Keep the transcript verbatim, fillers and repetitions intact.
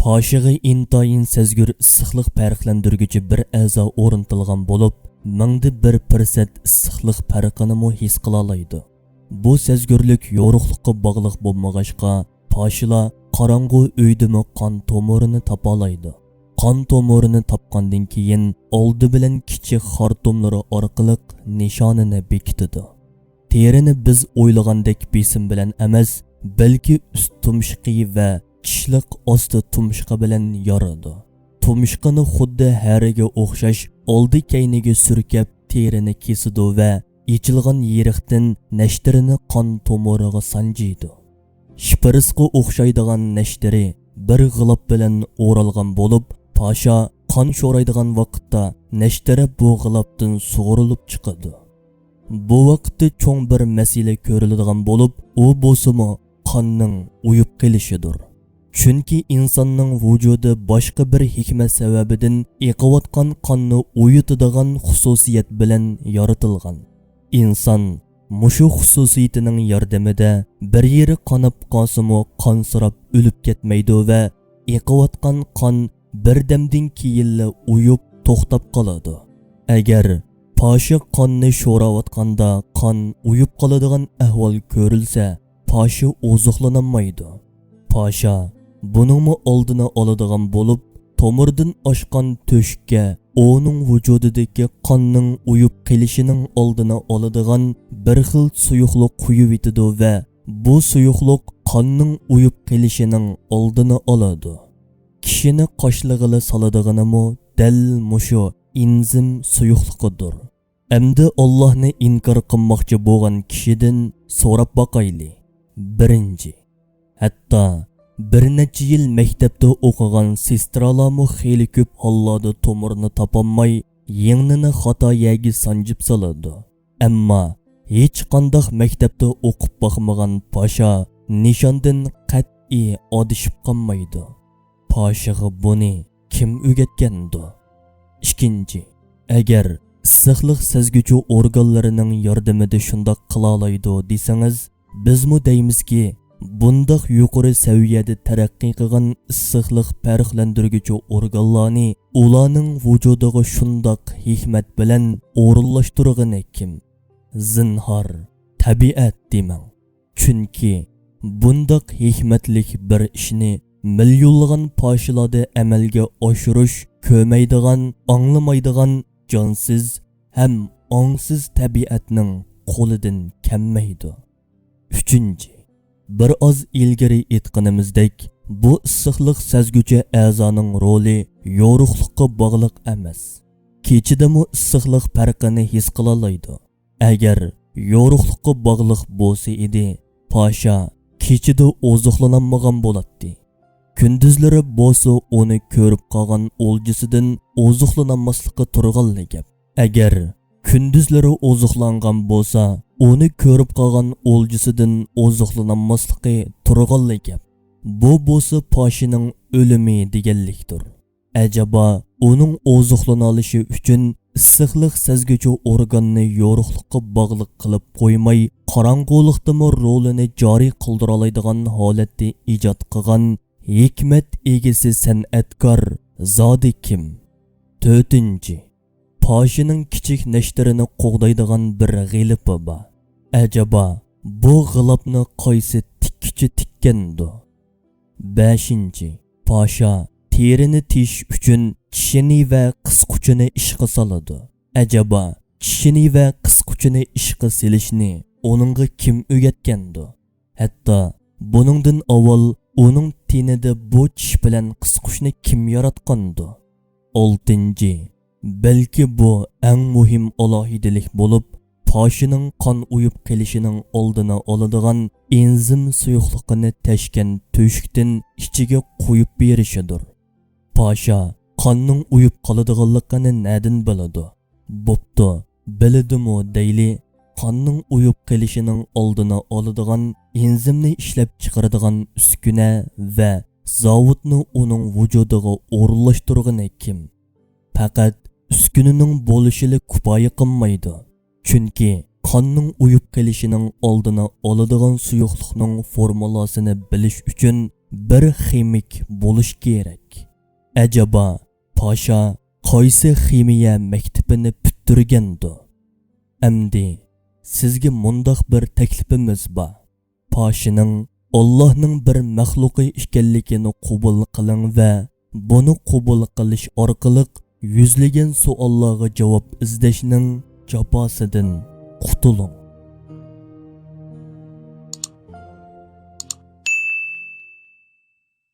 پاشىغا ئىنتايىن سەزگۈر ئىسسىقلىق پەرقلەندۈرگۈچى بىر ئەزا ئورنىتىلغان بولۇپ، مىڭدا بىر پىرسەنت ئىسسىقلىق پەرقىنىمۇ ھېس قىلالايدۇ. بۇ سەزگۈرلۈك يورۇقلۇققا باغلىق بولمىغاچقا، پاشىلار قاراڭغۇ ئۆيدىمۇ قان تومۇرىنى تاپالايدۇ. قان تومۇرىنى تاپقاندىن كېيىن، ئالدى بىلەن كىچىك خارتۇملىرى ئارقىلىق نىشانىنى بېكىتىدۇ. تېرىنى بىز ئويلىغاندەك بېسىم بىلەن ئەمەس، بەلكى ئۈست تۇمشۇقى ۋە چىشلىق ئاستى تۇمشۇقى بىلەن يارىدۇ. تۇمشۇقىنى خۇددى ھەرىگە ئوخشاش ئالدى كەينىگە سۈركەپ تېرىنى كېسىدۇ ۋە ئېچىلغان يېرىقتىن نەشتىرىنى قان تومۇرىغا سانجىيدۇ. شپىرىسقا ئوخشايدىغان نەشتىرى بىر غىلاپ بىلەن ئورالغان بولۇپ، پاشا قان شورايدىغان ۋاقىتتا نەشتىرە بۇ غىلاپتىن سۇغۇرۇلۇپ چىقىدۇ. بۇ ۋاقىتتا چوڭ بىر مەسىلە كۆرۈلىدىغان بولۇپ، ئۇ بولسىمۇ قاننىڭ ئۇيۇپ قېلىشىدۇر. چۈنكى ئىنساننىڭ ۋۇجۇدى باشقا بىر ھېكمەت سەۋەبىدىن ئېقىۋاتقان قاننى ئۇيۇتىدىغان خۇسۇسىيەت بىلەن يارىتىلغان. ئىنسان مۇشۇ خۇسۇسىيىتىنىڭ ياردىمىدە بىر يېرى قاناپ قالسىمۇ قانسىراپ ئۆلۈپ كەتمەيدۇ ۋە ئېقىۋاتقان قان بىردەمدىن كېيىنلا ئۇيۇپ توختاپ قالىدۇ. ئەگەر پاشا قاننى شوراۋاتقاندا قان ئۇيۇپ قالىدىغان ئەھۋال كۆرۈلسە، پاشا ئوزۇقلىنالمايدۇ. پاشا بۇنىڭمۇ ئالدىنى ئالىدىغان بولۇپ، تومۇردىن ئاشقان تۆشۈككە ئۇنىڭ ۋۇجۇدىدىكى قاننىڭ ئۇيۇپ قېلىشىنىڭ ئالدىنى ئالىدىغان بىر خىل سۇيۇقلۇق قۇيۇۋېتىدۇ ۋە بۇ سۇيۇقلۇق قاننىڭ ئۇيۇپ قېلىشىنىڭ ئالدىنى ئالىدۇ. كىشىنى قاشلىغىلى سالىدىغىنىمۇ دەل مۇشۇ ئېنزىم سۇيۇقلۇقىدۇر. ئەمدى ئاللاھنى ئىنكار قىلماقچى بولغان كىشىدىن سوراپ باقايلى. بىرىنچى، ھەتتا بىر نەچچە يىل مەكتەپتە ئوقۇغان سېسترالارمۇ خېلى كۆپ ھاللاردا تومۇرنى تاپالماي، يىڭنىنى خاتا يەرگە سانجىپ سالىدۇ. ئەمما ھېچقانداق مەكتەپتە ئوقۇپ باقمىغان پاشا نىشاندىن قەتئىي ئادىشىپ قالمايدۇ. پاشىغا بۇنى كىم ئۆگەتكەندۇ؟ ئىككىنچى، ئەگەر ئىسسىقلىق سەزگۈچى ئورگانلىرىنىڭ ياردىمىدە شۇنداق قىلالايدۇ دېسىڭىز، بىزمۇ دەيمىزكى، بۇنداق يۇقىرى سەۋىيەدە تەرەققىي قىلغان ئىسسىقلىق پەرقلەندۈرگۈچى ئورگانلارنى ئۇلارنىڭ ۋۇجۇدىغا شۇنداق ھېكمەت بىلەن ئورۇنلاشتۇرغىنى كىم؟ زىنھار، تەبىئەت دېمەڭ. چۈنكى بۇنداق ھېكمەتلىك بىر ئىشنى مىليونلىغان پاشىلاردا ئەمەلگە ئاشۇرۇش كۆرمەيدىغان، ئاڭلىمايدىغان، جانسىز ھەم ئاڭسىز تەبىئەتنىڭ قولىدىن كەلمەيدۇ. ئۈچىنچى، بىر ئاز ئىلگىرى ئېيتقىنىمىزدەك، بۇ ئىسسىقلىق سەزگۈچى ئەزانىڭ رولى يورۇقلۇققا باغلىق ئەمەس. كېچىدىمۇ ئىسسىقلىق پەرقىنى ھېس قىلالايدۇ. ئەگەر يورۇقلۇققا باغلىق بولسا ئىدى، پاشا كېچىدە ئوزۇقلىنالمىغان بولاتتى. كۈندۈزلىرى بولسا ئۇنى كۆرۈپ قالغان ئولجىسىدىن ئوزۇقلىنالماسلىقى تۇرغانلا گەپ. ئەگەر كۈندۈزلىرى ئوزۇقلانغان بولسا، ئۇنى كۆرۈپ قالغان ئولجىسىدىن ئوزۇقلىنالماسلىقى تۇرغانلا گەپ. بۇ بولسا پاشىنىڭ ئۆلۈمى دېگەنلىكتۇر. ئەجەبا، ئۇنىڭ ئوزۇقلىنالىشى ئۈچۈن ئىسسىقلىق سەزگۈچى ئورگاننى يورۇقلۇققا باغلىق قىلىپ قويماي، قاراڭغۇلۇقتىمۇ رولىنى جارى قىلدۇرالايدىغان ھالەتتە ئىجاد قىلغان ھېكمەت ئىگىسى سەنئەتكار زادى كىم؟ تۆتىنچى، پاشىنىڭ كىچىك نەشتىرىنى قوغدايدىغان بىر غىلىپى بار. ئەجەبا، بۇ غىلاپنى قايسى تىككۈچى تىككەندۇ؟ بەشىنچى، پاشا تېرىنى تېيىش ئۈچۈن چىشىنى ۋە قىسقۇچىنى ئىشقا سالىدۇ. ئەجەبا، چىشىنى ۋە قىسقۇچىنى ئىشقا سېلىشنى ئۇنىڭغا كىم ئۆگەتكەندۇ؟ ھەتتا بۇنىڭدىن ئاۋۋال ئۇنىڭ تېنىدە بۇ چىش بىلەن قىسقۇچنى كىم ياراتقاندۇ؟ ئالتىنچى، بەلكى بۇ ئەڭ مۇھىم ئالاھىدىلىك بولۇپ، پاشىنىڭ قان ئۇيۇپ قېلىشىنىڭ ئالدىنى ئالىدىغان ئېنزىم سۇيۇقلۇقىنى تەشكەن تۆشۈكتىن ئىچىگە قۇيۇپ بېرىشىدۇر. پاشا قاننىڭ ئۇيۇپ قالىدىغانلىقىنى نەدىن بىلىدۇ؟ بوپتۇ، بىلىدىمۇ دەيلى، قاننىڭ ئۇيۇپ قېلىشىنىڭ ئالدىنى ئالىدىغان ئېنزىمنى ئىشلەپچىقىرىدىغان ئۈسكۈنە ۋە زاۋۇتنى ئۇنىڭ ۋۇجۇدىغا ئورۇنلاشتۇرغىنى كىم؟ پەقەت ئۈسكۈنىنىڭ بولۇشىلا كۇپايە قىلمايدۇ. چۈنكى قاننىڭ ئۇيۇپ قېلىشىنىڭ ئالدىنى ئالىدىغان سۇيۇقلۇقنىڭ فورمۇلاسىنى بىلىش ئۈچۈن بىر خىمىك بولۇش كېرەك. ئەجەبا، پاشا قايسى خىمىيە مەكتىپىنى پۈتتۈرگەندۇ؟ ئەمدى سىزگە مۇنداق بىر تەكلىپىمىز بار. پاشىنىڭ ئاللاھنىڭ بىر مەخلۇقى ئىكەنلىكىنى قوبۇل قىلىڭ ۋە بۇنى قوبۇل قىلىش ئارقىلىق يۈزلىگەن سوئاللارغا جاۋاب ئىزدەشنىڭ جاپاسىدىن قۇتۇلۇڭ.